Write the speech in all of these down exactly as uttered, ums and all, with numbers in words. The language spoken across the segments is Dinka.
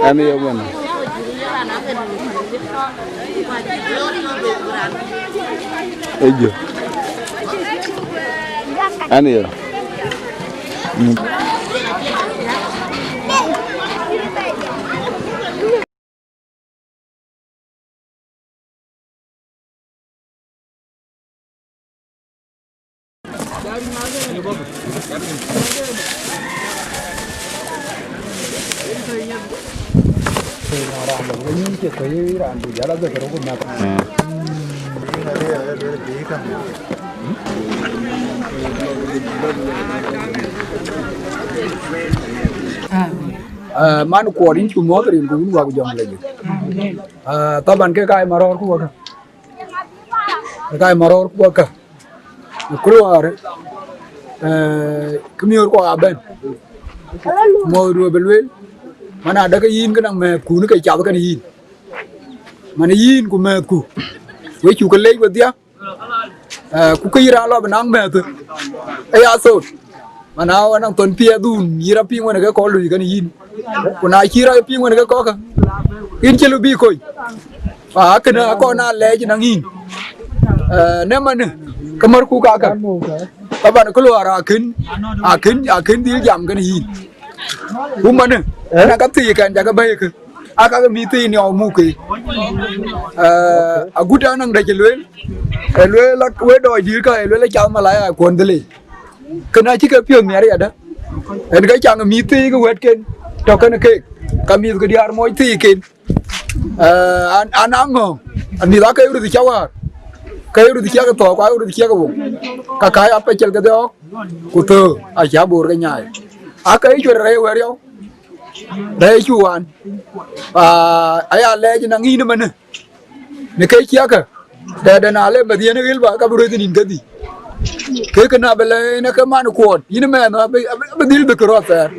Ɛn ye mën. Ë jö. Ɛn ye. Mm. Ah, man Kuɔt, yïn cuk muɔ̈th rin ku wun wak jɔŋ lec. Ah, taban ke ka ye marɔ̈ɔ̈r ku waka. Ke ka ye marɔ̈ɔ̈r ku waka. Ku luɔɔr, eh, kë miöör ku abɛ̈n. Muɔ̈thdu abï lueel, man adäk ke yïn ke naŋ mɛ̈ɛ̈thkun ke cath kenë yïn. Man yïn ku mɛ̈ɛ̈thku, we cuk ke lec wedhia. Eh, ku kë yï raan lɔ bï naŋ mɛ̈ɛ̈th, ë ya thot. Mana ɣɔn naŋ thon piɛth dhun yï rɔ piŋ wën ke kɔc lui kenë yïn. Ku na cï rɔ piŋ wën ke kɔ̈kä, yïn cï lëu bï kony. Aa, kënë akɔn aa lɛc naŋ yïn. Eh, në manë, ke märku kakä. Taban kë luɔɔr akën, akën, akën dhil jam kenë yïn. Ku manë, na ka thii kɛn jakë bɛ̈i kë. Aa, ka ke mïth thii niɔu muk ke. Eh, agut anɔŋ dɛ cï lueel. Ë lueel la we dɔɔc dïïr kä, ë lueel la cath malaya kuɔn dhilei. Kënë acï ke piɔ̈th nhiar yadä. Ën ke caŋ mïth thii ke wɛ̈tken tɔ̈ kenë keek, ka mïth ke diäär moc thiiken. Eh, an, an aŋɔ̈ŋ, an mïth ake ruth cä wäär, ke ruth ciɛk thɔɔk, ku ake ruth ciɛk wok. Ka ka ya pecel ke dhiɔɔk, ku thöök, acä boor ke nyaai. Ake cuet rɛ̈i wɛ̈r yɔu, rɛ̈i cu wan. Ah, aya lɛɛc naŋ yïn ëmënë. Në ke ciɛkë, dɛɛdɛn ale meth yen ɣil ba ka bï rueth nïn kedhie. Kek kënë abï lɛ̈ɛ̈n ë ke man Kuɔt, yïn mɛnh abï, abï, abï dhil bï kë rɔt thɛɛr.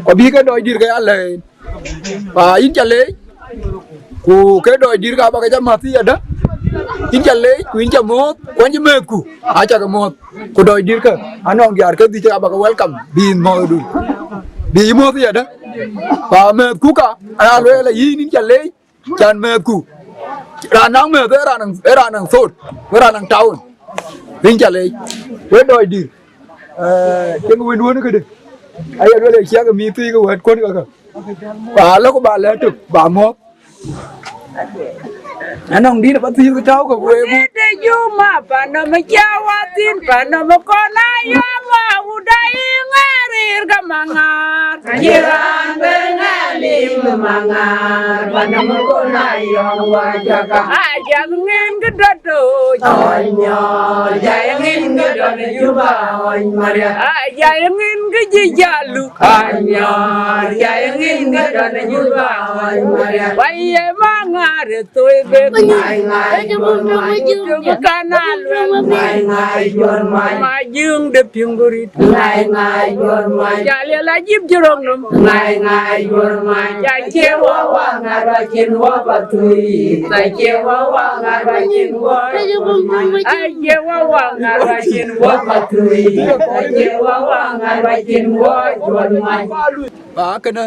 Ku abï ke dɔɔc dïïr ke ya lɛ̈ɛ̈n. Pa yïn ca leec, ku ke dɔɔc dïïr ka ba ke ca mäth yadä. Yïn ca leec, ku yïn ca muɔ̈ɔ̈th, ku an cï mɛ̈ɛ̈thku, aca ke muɔ̈ɔ̈th. Ku dɔɔc dïïr kä, anɔŋ diäär kedhie cï ka ba ke welcome, bï yïn muɔ̈ɔ̈thdu. Bï yï muɔ̈ɔ̈th yadä. Pa mɛ̈ɛ̈thku ka, aya lueel la yïn, yïn ca leec, can mɛ̈ɛ̈thku. Raan naŋ mɛ̈ɛ̈th ë raan naŋ, ë raan naŋ thot, ë raan naŋ taun. Yïn ca leec, we dɔɔc dïïr. Eh, cïn wënduön këdë. Aye lueel ë ciɛk mïth thii ke wɛ̈tkuɔn kakä. Ba lɔ ku ba lɛ̈k tök, ba muɔ̈ɔ̈th. Anɔŋ dïït ë pathïïr ke tääu ke week. Ëdë Juma, panɔm ë cä wathïn, panɔm ë kɔn ayɔm, awuda iŋɛɛr rir ke maŋaar. Acie raan bë ŋɛɛr lim ë maŋaar, panɔm ë kɔn ayɔm, wa jaka. Ajak ŋin ke dɔ̈t doc. Ɔnyɔɔr, jai ŋin ke dɔ̈t Juba, ɔny Maria. Ajak ŋin ke jijalu. Anyɔɔr, jai ŋin ke dɔ̈t Juba, ɔny Maria. Wa ye maŋaar ë thoi bek. Ŋai, ŋai, jɔn mac. Tuk kan a luel. Ŋai, ŋai, jɔn mac. Ma jiŋ de piŋ gurit. Ŋai, ŋai, jɔn mac. Jal ye la jip jurok nom. Ŋai, ŋai, jɔn mac. Ja cie wa wa ŋar wa cin wa pa tui. Ja cie wa wa ŋar wa cin wa. Ja cie wa wa ŋar wa cin wa pa tui. Ja cie wa wa ŋar wa cin wa jɔn mac. Ba kënë,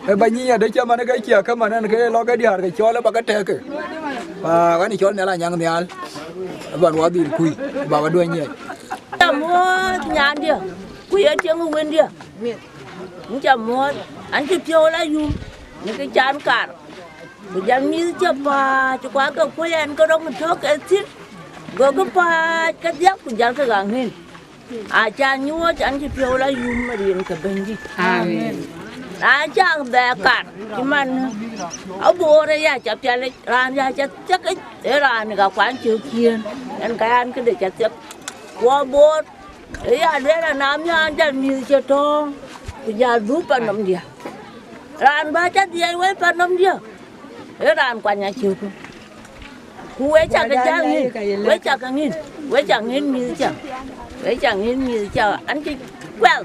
ë ba nyic adë cä man ke ciɛk ke man ɛn ke lɔ ke diäär ke cɔl ë ba ke tɛ̈k ke. Ba ɣɛn cɔl Nhial Anyaŋ Nhial, ë ban wa dhil kuc, ba wa duɔny nyiɛc. Ca muɔ̈ɔ̈th nyandiɛ, ku ye tieŋ wëndiɛ. Yïn ca muɔ̈ɔ̈th, an cï piɔ̈u la yum, në kë can kar. Ku jal mïth cä pääc, ku ake kuöc ɛn ke rɔŋ tök ë thïn. Gokï pääc kedhie, ku jal ke ɣa ŋën. Aca nyuɔɔc, an cï piɔ̈u la yum ë rin ke Bɛ̈nydït. Amen. Na ca bɛ kar, cï man aboor ë ya ca pialic, raan ya ca thiëkic, ë raan ka kuany cök ciëën, ɛn ka an këde ca thiëk. Ku aboor ë ya lueel anam ya an jal mïth cï tɔ̈ɔ̈ŋ, ku jal dhuk panɔmdiɛ. Raan bä ca dhiɛɛc wei panɔmdiɛ, ë raan kuany acök. Ku we cak ke jäl ŋïn, we cak ke ŋïn, we cak ŋïn mïth cak, we cak ŋïn mïth cak, an cï kuɛl,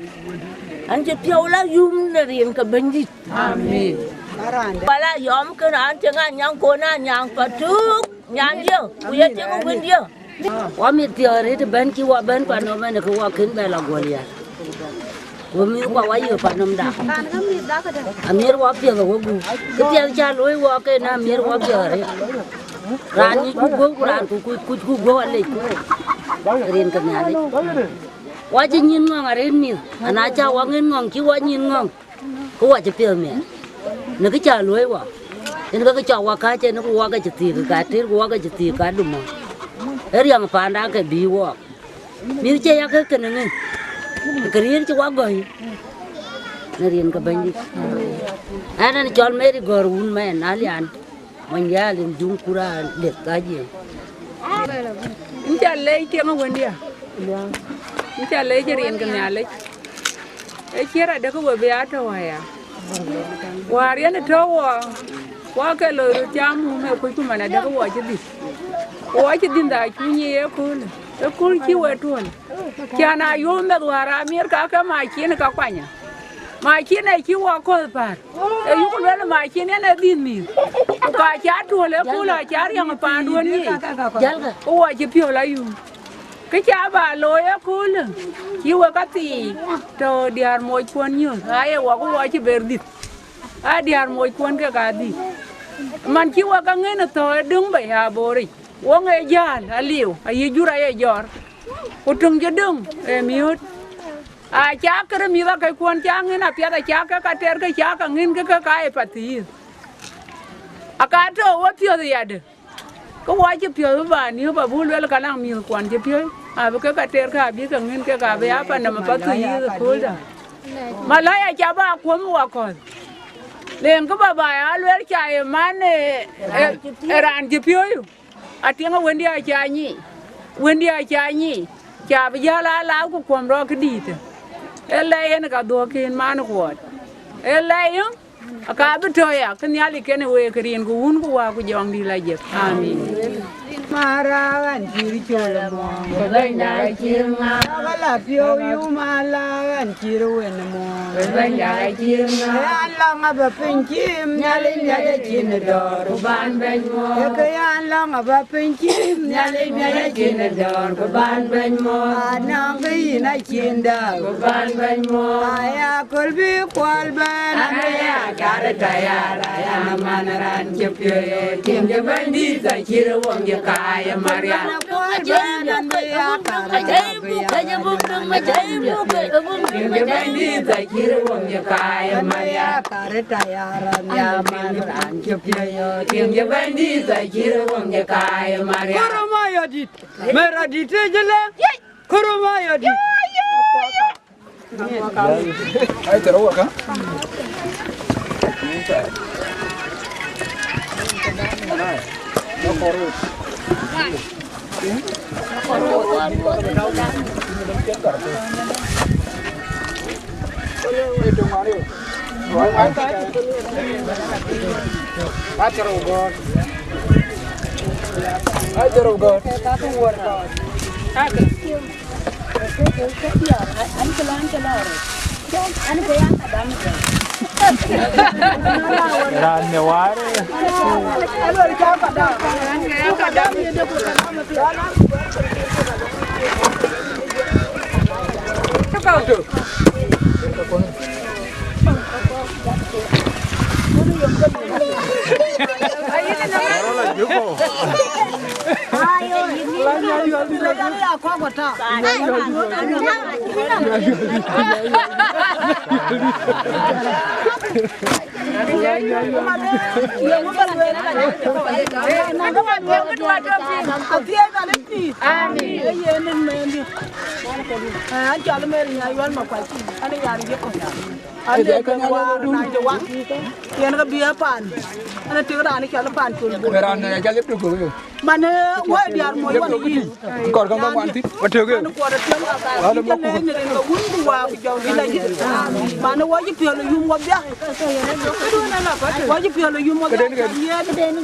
an cï piɔ̈u la yum në rin ke Bɛ̈nydït. Amen. Wala yɔm kën an cï ŋa nyaŋ kon a nyaŋ patuk, nyan dië, ku ye tiŋ wën dië. Wa mit piɔ̈ɔ̈th rït bɛ̈n cï wa bɛ̈n panɔm ɛn ke wa kën bɛ la guɔl ya. Wek mïthkua wa yök panɔmda. Amiɛr wa piɛth ë wegup. Kë piɛth ca luɔ̈i wɔ ke na amiɛr wa piɛth arëët. Raan nyic ku guöp ku raan ku kuc, kuc ku guöp alec. Rin ke Nhialic. Wa cï nyïn ŋɔ̈ŋ arëët mïth. Ana ca wa ŋën ŋɔ̈ŋ cï wa nyïn ŋɔ̈ŋ. Ku wa cï piɛth miɛt. Në kë ca luɔ̈i wa. Yen ke kë cɔk wa kääc en ku wa ke cï thiëëk ka tïr ku wa ke cï thiëëk ka dumɔ. Ë riɛŋ panda ke bï wɔɔk. Mïth cie ya ke kënë ŋic, ke riëëc cï wa gɔ̈i në rin ke Bɛ̈nydït. Ɛn ɛn cɔl Mary Gɔ̈r wun mɛn Alian, mony Alian juŋ kura leth ka jiëë. Yïn ca leec tiɛŋ ë wëndiä, yïn ca leec ë rin ke Nhialic. Ë cier adekë we bï aa tɔ̈u aya. Wäär yen ë tɔ̈u wɔ, wa ke loi röt cam mum ë kuc ku man adekë wɔ cï dhïth. Ku wɔ cï dhïth aa cuny ye köölë, ë kööl cï we tuɔ̈l. Cän aa yööm meth wäär amiɛr ka ke macin ka kuanyë. Macin ë cï wɔ kɔ̈th päär. Ë yuk lueel macin yen ë dhïth mïth. Ku ka ca tuɔ̈l ë kööl aa ca riɛŋ paanduön yiic. Ku wɔ cï piɔ̈l ayum. Kë ca ba looi ëköölë, cï wek ka thii tɔ̈ diäär moc kuɔn nyuöth, aye wɔ ku wɔ cï ber dhïth. Aa diäär moc kuɔn kek aa dhïth. Man cï wek ka ŋën ë thɔ̈ ë döŋ bei aboric, woŋ ee jäl aliu, ayï jur aye jɔr. Ku töŋ cï döŋ ee miööt. Aa cak kërë mïth akëc kuɔn ca ŋën apiath, acak ke ka ter ke cak ka ŋën ke ke ka ye pathïïr. Aka tɔ̈ we piɔ̈th yadë. Ke wɔ cï piɔ̈th bï ba niöp abuk luel ka naŋ mïthkuɔn cï piööc, abï ke ka ter ke abï ke ŋën kek abï aa pan nɔm apath ku yïth ëkööldä. Malaya ca ba kuɔ̈m wakɔ̈l. Leŋ kë ba ba ya luel ca ye man ë, ë, ë raan cï piööc. Atiŋ ë wëndië aca nyic, wëndië aca nyic, ca bï jäl aa lath ku kuɔ̈m rɔɔk këdïïtë. Ë lɛc yen ka dhuɔ̈k kën man kuɔɔt. Ë lɛc yïn. Aka bï tɔ̈ ya, kë Nhialic kenë week rin ku wun ku wä ku jɔŋdït la jek. Amin. Mara ɣan cïr col muɔ̈ɔ̈ŋ. Bɛ̈nyda cïr ŋa? Aka la piɔ̈u yum ala ɣan cïr wen muɔ̈ɔ̈ŋ. Bɛ̈nyda cïr ŋa? Ɣan lɔŋ abä piny cïm Nhialic miac acïn dɔ̈ɔ̈r. Ku ban bɛ̈ny muɔ̈ɔ̈ŋ. Eke ɣan lɔŋ abä piny cïm Nhialic miac acïn dɔ̈ɔ̈r. Ku ban bɛ̈ny muɔ̈ɔ̈ŋ. Anɔŋ ke yïn acïn dɔ̈ɔ̈r. Ku ban bɛ̈ny muɔ̈ɔ̈ŋ. Aya köl bï kuɔl bɛ̈n. An aya car tayar, aya man raan cï piööc. Tiŋ cï Bɛ̈nydït acïr wok cï kaai Mariam. Kuɔl bɛ̈n an aya car tayar. Tiŋ cï Bɛ̈nydït acïr wok cï kaai Mariam. Car tayar an aya man raan cï piööc. Tiŋ cï Bɛ̈nydït acïr wok cï kaai Mariam. Kërë ma yɔ̈dït, mera dït tëc lë. Kërë ma yɔ̈dït. Ai, tero waka. Ai, tero God. Ai, tero God. Raan ne waar. Amen. An cɔl Mary Nyayuɔl Makuac, an yar yeko. An de ke ŋuan na je wak. Yen ke bï apan. An tik raan cɔl pan col. Raan ne jal tuk. Man wä diar mo wan yi. Kɔr ka ŋuan ti. Watuk. An kuɔr tiŋ. Wala mo ku. Rin ke wun ku wa ku jɔŋ di la yi. Man wä ji piɔl yum wa bia. Wä ji piɔl yum wa bia.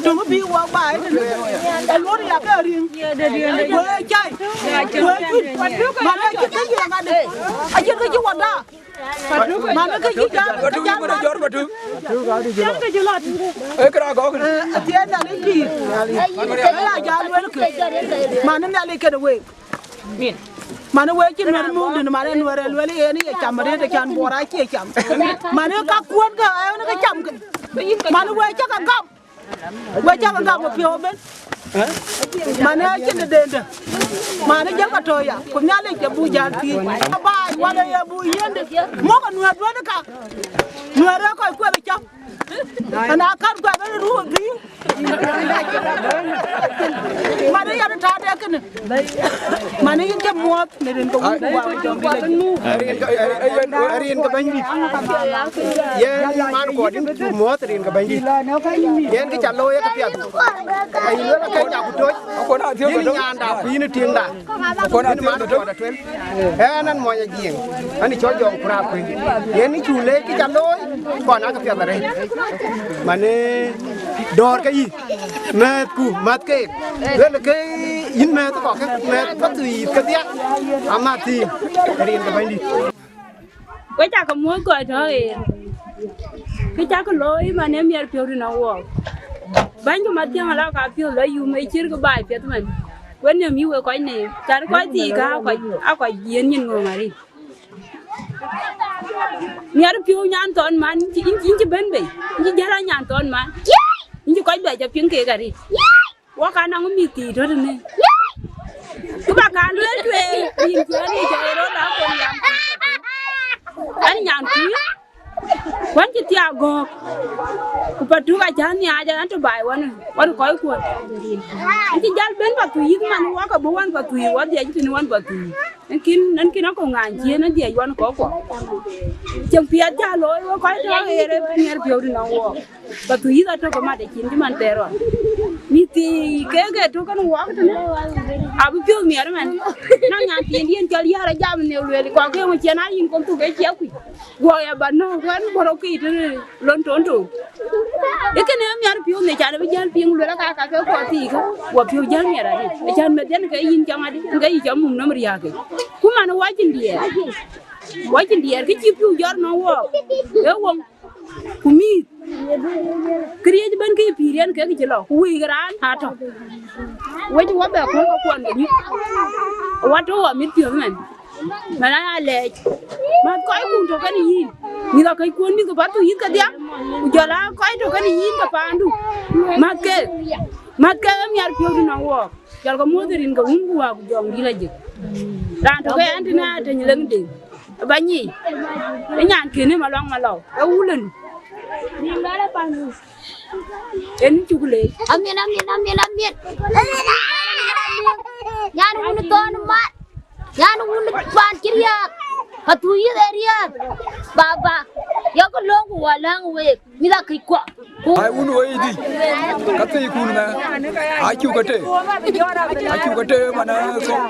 Tum bi wa ba. Alor ya ke rin. Wä chai. Wä chut. Man wä ji ke yi ŋade. A ji ke ji wa da. Mama ke cï jam, Batu, jam, Batu, jɔr Batu. Jam ke cï lɔt. E kra gɔk. Eh, athiɛɛn na ni pïïr. Ala jal wel ke. Man ni ale kede wek. Min. Man we cï Nuɛ̈r muk dïn, man Nuɛ̈r ë luel yen ye cam arëët, can Bor acie cam. Man ka kuɔ̈t ke, ë ke cam ke. Man we cä ke gam. We cä ke gam piɔ̈u ëbën. Man acïn de dende. Man jäl ka tɔ̈ ya, ku Nhialic ke bu jäl thiëëc. Baai wala ye bu yiënde. Mɔ̈k Nuɛ̈r duɔ̈n ka. Nuɛ̈r ë kɔc kuɛth cam. Ana kan kuɛth ë ruu dhïï. Man ë yɛn taat ë kënë. Man ë yïn cä muɔ̈th në rin ke wun ku wä jɔŋ dït. Rin ke, rin ke bɛ̈nydït. Yen man kuɔt yïn cuk muɔ̈th rin ke bɛ̈nydït. Yen kë ca looi ë kë piath. Ayï luel akëc aku toc. Yïn nyaanda ku yïn tiiŋda. Yïn man kuɔt atuel. Ɣɛn an mɔny Ajiëŋ. An cɔl Jɔŋ Kuraak kuëny. Yen cuk leec kë ca looi. Kɔn akë piath arëët. Man ë dɔ̈ɔ̈r ke yï. Mɛ̈ɛ̈thku, mäth keek. Luel ke yïn mɛ̈ɛ̈th kɔ̈k, mɛ̈ɛ̈th Pathuyith kedhie, amäth thïn, rin ke bɛ̈nydït. We cakë muɔ̈th kɔc tɔ̈ ɣeer. Kë cakë looi man ë miɛt piɔ̈u tënɔŋ wɔɔk. Bäny ke Mathiäŋ ala ka piɔ̈u la yum ë cïr ke baai piɛth man. We nëm yï we kɔc neem. Can kɔc thii ka akɔc, akɔc yiën nyin ŋöŋ arëët. Miɛt piɔ̈u nyan thɔn man, yïn cï, yïn cï bɛ̈n bei, yïn cï jäl a nyan thɔn man. Yïn cï kɔc bɛ jɔ piŋ keek arëët. Wɔ ka naŋ mïth thii tɔ̈ tënë. Kë ba ka lueel tueŋ, yïn cï ɣɛn yï jɔ ye rɔt a kon yam. Ɣɛn nyan kuc, ku ɣɛn cï thiaak gɔ̈k. Ku Patuk acä nhiaac, ɣɛn tɔ̈ baai wän, wän kɔckuɔn. Ɣɛn cï jäl bɛ̈n Pathuyith man, wɔ ke bï wän Pathuyith, wɔ dhiɛc tënë wän Pathuyith. Ënkïn, ënkïn akɔ̈u ŋaany ciëën ë dhiɛc wän kɔckuɔ. Cieŋ piɛth cä looi wek kɔc tɔ̈ ɣeer ë miɛt piɔ̈u tënɔŋ wɔɔk. Pathuyith atök ë mat ë cin cï man thɛɛr ɣɔn. Mïth thii kek ë tök kën wɔɔk tënë. Abï piɔ̈u miɛt ëmɛn. Na nyan thiin diɛn cɔl yär ajam në lueel kɔk ke ŋö ciɛn a yïn kɔn thuk ë ciɛk kuc. Guɔ ya ba nɔ̈k wën bɔ̈ rɔt kï tënë lon tonton. Ë kënë ë miɛt piɔ̈u në can bï jäl piŋ lueel aka ka ke kɔɔr thii kä. Guɔ piɔ̈u jäl miɛt adï. Ë can meth yen ke yïn cam adï, ke yï cam mum nɔm riääk. Ku man wacin diɛɛr. Wacin diɛɛr kë cï piɔ̈u jɔt nɔŋ wɔɔk. Ë woŋ. Ku mïth. Këriëëc ëbɛ̈n kë ye pïïr yen kek cï lɔ, ku wëi ke raan atɔ̈. Wec wɔ bɛ kuɔ̈n ke kuɔn ke nyuc. Wɔ tɔ̈ wɔ mit piɔ̈th mɛn. Mɛn aya lɛɛc. Mäth kɔckun tɔ̈ kenë yïn. Mïth akëckuɔn mïth ke Pathuyith kedhie. Ku jɔl aa kɔc tɔ̈ kenë yïn ke paandu. Mäth keek. Mäth keek ë miɛt piɔ̈u tënɔŋ wɔɔk. Jɔl ke muɔ̈th rin ke wun ku wä ku jɔŋdït ajëk. Raan tɔ̈ ke ɣɛn tënë ateny leŋ deŋ. Ba nyic. Ë nyan kënë Maluaŋ Malɔu. Ë wulënu. Yen cuk leec. Amin, amin, amin, amin. Nyan wun thɔn mat. Nyan wun pan cï riääk. Pathuyith ë riääk. Baba. Yok löŋ ku wä läŋ week. Mïth akëckuɔ. Ai wun wei dï. Ka thii kun mɛ. Acu ke te. Acu ke te mana thok.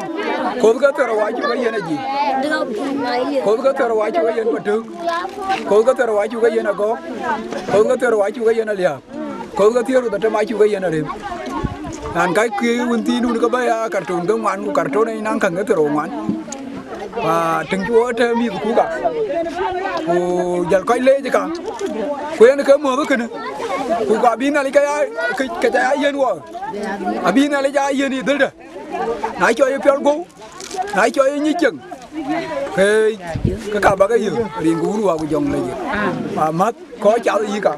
Koth ke thero wa cu ke yen aji. Koth ke thero wa cu ke yen Patuk. Koth ke thero wa cu ke yen Agɔk. Koth ke thero wa cu ke yen Aliap. Koth ke thero da tem acu ke yen Arem. An ka ki wun thii dun ke ba ya karton ke ŋuan ku karton ë naŋ kaŋ ke thero ŋuan. Wa tïŋ cuɔ tɛ̈ mïthku ka, ku jɔl kɔc leec ka, ku yen ke muɔ̈th kënë, ku ka bï Nhialic ke ya, ke, ke ca ya yiën wɔ, abï Nhialic ya yiën ë dhëldä, na cɔc ë piɔl guɔ̈u, na cɔc ë nyic cieŋ, ke, ke ka bä ke yök, rin ku wun wa ku jɔŋ lec yök. Amäth kɔc cath yï ka.